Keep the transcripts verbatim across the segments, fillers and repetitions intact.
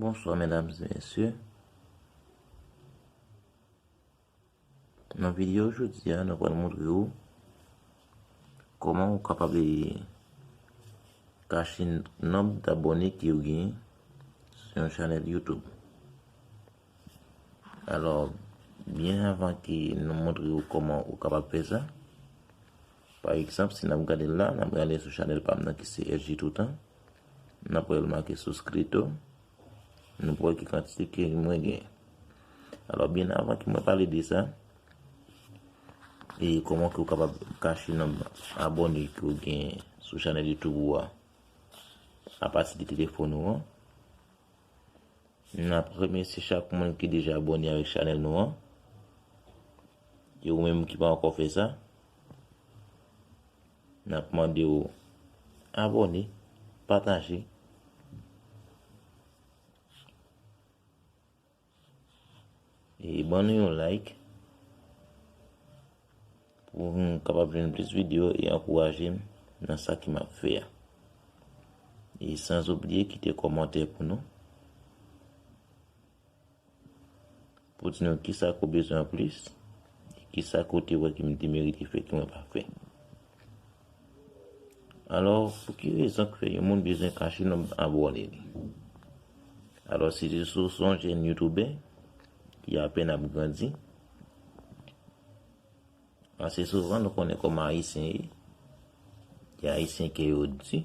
Bonsoir, mesdames et messieurs. Nan videyo jodi a, nou pral montre w kòman ou kapab, eh, kache nonb abòne ke w genyen sou yon chanèl YouTube. Alò, byen avan ke nou montre w kòman ou kapab fè sa, pa egzanp, si n ap gade l la, n ap gade sou chanèl pa m nan ki se S J Toutan, n ap wè l make suscrito, nou wè ki kantite ke mwen genyen. Alò, byen avan ke mwen pale de sa, e kòman ke w kapab kache nonb abòne ke w genyen sou chanèl YouTube ou a, apati de telefòn ou an, n ap remèsye chak moun ki deja abòne avèk chanèl nou an. E ou menm ki pa ankò fè sa, n ap mande w abòne, pataje, e ban nou yon like pou m kapab jwenn plis videyo e ankouraje m nan sa ke m ap fè a. E san oubliye kite kòmantè pou nou, pou di nou kisa ke w bezwen anplis, e kisa ke w te wè ke m te merite fè ke mwen pa fè. Alò, pou ki rezon k fè yon moun bezwen kache nonb abòne li? Alò, si se sou, sou yon jèn youtubè ki apèn ap grandi, ase souvan nou konnen kòman Ayisyen ye, gen Ayisyen kè yo di,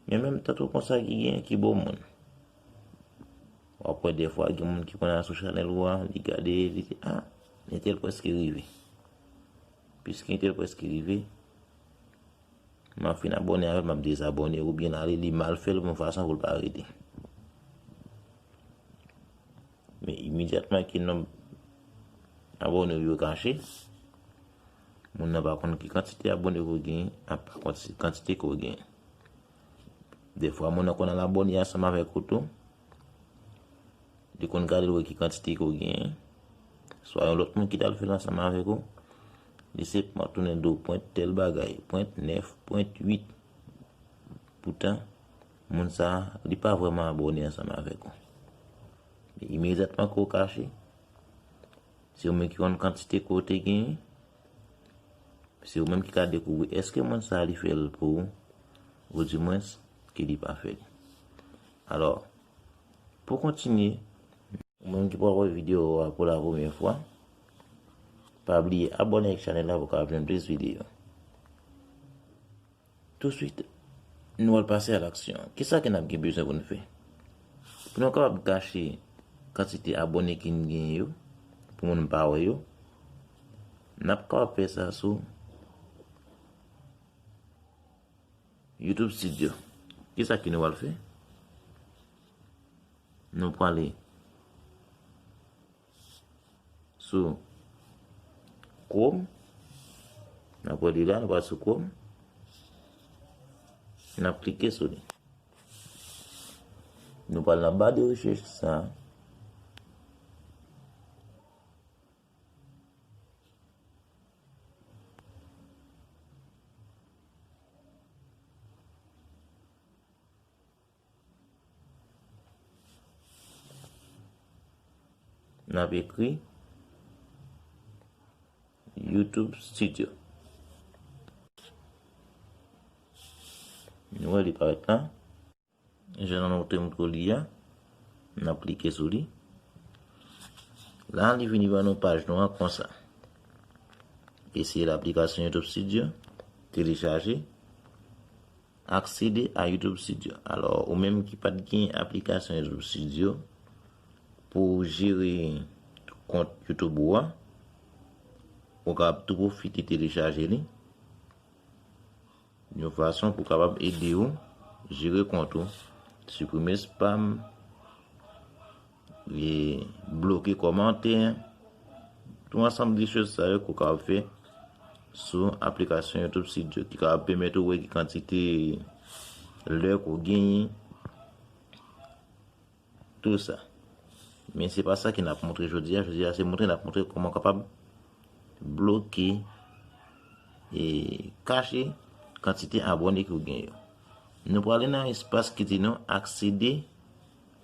men menm tankou konsa ki gen ki bon moun. W ap wè dèfwa gen moun ki konn al sou chanèl ou a, li gade, li di, "Ah, entèl prèske rive." Piske entèl prèske rive, m ap fin abòne avè l, m ap dezabòne, oubyen l ale, li mal fè l yon fason pou l pa rete. Men imedyatman ke nonb abòne w yo kache, moun nan pa konn ki kantite abòne ke w genyen, a pa konn ki kantite ke w genyen. Dèfwa, moun nan konn al abòne ansanm avèk ou tou. Li konn gade l wè ki kantite ke w genyen. Swa yon lòt moun ki t al fè l ansanm avèk ou. Li senpman tounen di w pwent tèl bagay, pwent nèf, pwent uit. Poutan, moun sa a, li pa vrèman abòne ansanm avèk ou. Men imedyatman ke w kache, se ou menm ki konn kantite ke w te genyen. Se ou menm ki ka dekouvri èske moun sa a li fè l pou ou, oudimwens ke li pa fè l. Alò, pou kontinye, ou menm ki pral wè videyo a pou la premyè fwa, pa bliye abòne ak chanèl la pou w kapab jwenn plis videyo. Touswit, nou al pase a laksyon. Kisa ke n ap gen bezwen pou n fè? Pou nou kapab kache kantite abòne ke n genyen yo, pou moun pa wè yo, n ap kapab fè sa sou YouTube Studio. Kisa ke nou pral fè? Nou prale sou Chrome. N ap wè li la, nou pral sou Chrome. N ap klike sou li. Nou pral nan ba de rechèch sa. N ap ekri YouTube Studio. Nou wè li parèt la. Jan nou te montre w li a, n ap klike sou li. La, li vini ban nou paj nou an konsa. Eseye laplikasyon YouTube Studio, telechaje, aksede a YouTube Studio. Alò, ou menm ki pa t gen aplikasyon YouTube Studio, pou w jere kont YouTube ou a, ou kapab tou pwofite telechaje li. Yon fason pou kapab ede w jere kont ou, siprime spam, e bloke kòmantè, tout ansanm de choz sa yo ke w kapab fè sou aplikasyon YouTube Studio ki kapab pèmèt ou wè ki kantite lè ke w genyen. Tou sa. Men se pa sa ke n ap montre jodi a. Jodi a, se montre, n ap montre kòman w kapab bloke e kache kantite abòne ke w gen yo. Nou prale nan espas ki di nou aksede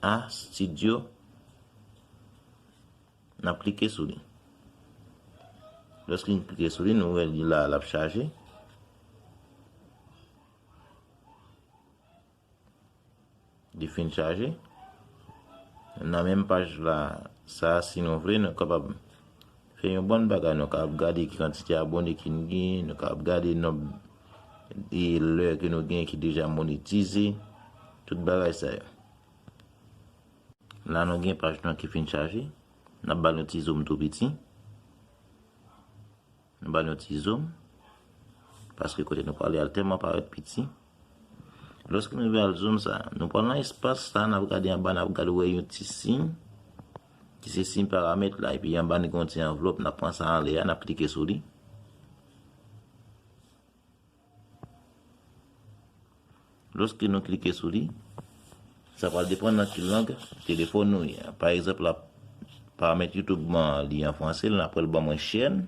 A Studio. N ap klike sou li. Lòske n klike sou li, nou wè li la, l ap chaje. Li fin chaje. Nan menm paj la, sa, si nou vle, nou kapab fè yon bann bagay. Nou kapab gade ki kantite abòne ki n gen, nou kapab gade nonb e lè ke nou gen ki deja monetize, tout bagay sa yo. La, nou gen paj nou an ki fin chaje. N ap ba l yon ti zoom tou piti. Nou ba l yon ti zoom. Paske kote nou prale a tèlman parèt piti. Lòske nou rive al zoom sa, nou pral nan espas sa, n ap gade anba, n ap gade wè yon ti siy, ki se siy paramèt la, epi anba nou gen yon ti anvlòp, n ap pran sa anlè a, n ap klike sou li. Lòske nou klike sou li, sa pral depann nan ki lang telefòn nou ye. Pa egzanp, la, paramèt YouTube mwen an, li an franse, l ap pral ban mwen chèn,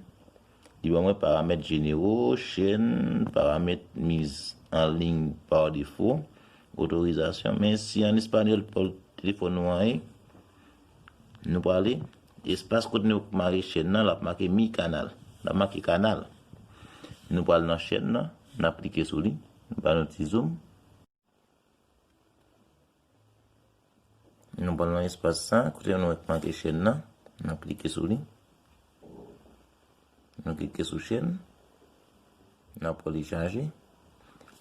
li ban mwen paramèt jenero, chèn, paramèt miz an liy pa defo, otorizasyon. Men si an espanyòl telefòn nou an ye, nou prale espas kote nou make chèn nan, l ap make mi kanal. L ap make kanal. Nou pral nan chèn nan, n ap klike sou li, nou ba nou ti zoom. Nou pral nan espas sa, kote nou wè k make chèn nan, n ap klike sou li. Nou klike sou chèn. N ap pran li chaje.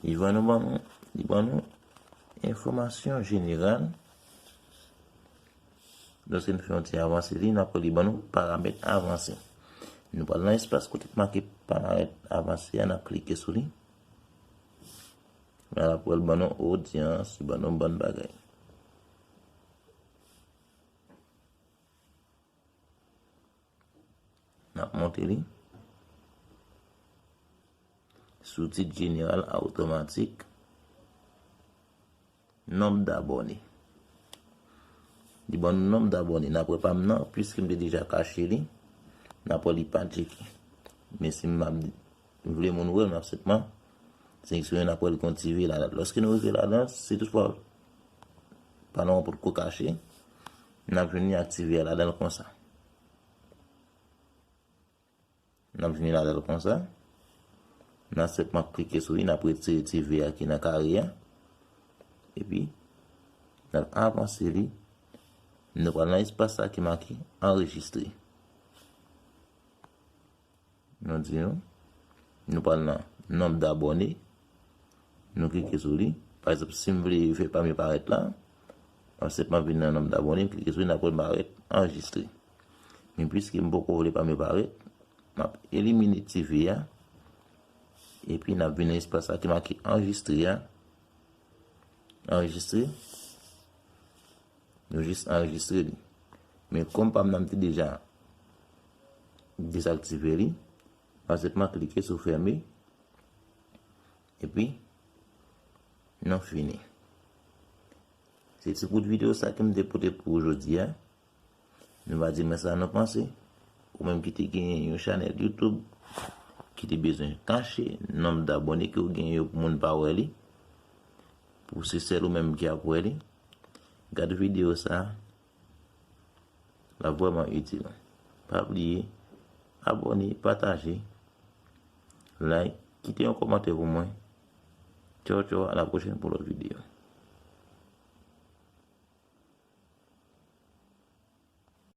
Li ban nou, ban nou, li ban nou enfòmasyon jeneral. Lòske n fè yon ti avanse li, n ap pran li ban nou paramèt avanse. Nou pral nan espas kote k make paramèt avanse a, n ap klike sou li. La, l ap pral ban nou odyans, ban nou bann bagay. N ap monte li. Soutit jeneral otomatik. Nonb dabòne. Li ban nou nonb dabòne. N ap wè pa m nan, piske m te deja kache li. N ap wè li pa tcheke. Men si m ap vle moun wè l, m ap senpman seleksyonnen, n ap wè l gen yon ti V ladan l. Lòske nou rive ladan, si toutfwa pa nou an potko kache, n ap jwenn li ak ti V a ladan l konsa. N ap vini ladan l konsa. N ap senpman klike sou li, n ap retire ti V a ki nan kare a. Epi, n ap avanse li. Nou pral nan espas sa ki make anrejistre. Nou di nou, nou pral nan nonb dabòne. Nou klike sou li. Pa egzanp, si m vle fè pa m yo parèt la, m ap senpman vin nan nonb dabòne, m klike sou li, n ap wè l parèt anrejistre. Men piske m poko vle pa m yo parèt, m ap elimine ti V a. Epi n ap vin nan espas sa ki make anrejistre a. Anrejistre. Nou jis anrejistre li. Men kòm pa m nan m te deja dezaktive li, m ap senpman klike sou fèmen. Epi, nou fini. Se ti bout videyo sa ke m te pote pou ou jodi a. Nou va di mwen sa nou panse. Ou menm ki te gen yon chanèl YouTube, ki te bezwen kache nonb dabòne ke w gen yo pou moun pa wè li, pou se sèl ou menm ki ap wè li, gad videyo sa, l ap vrèman itil. Pa bliye abòne, pataje, like, kite yon kòmantè pou mwen. Tchaw, tchaw, a la pwochèn pou lòt videyo.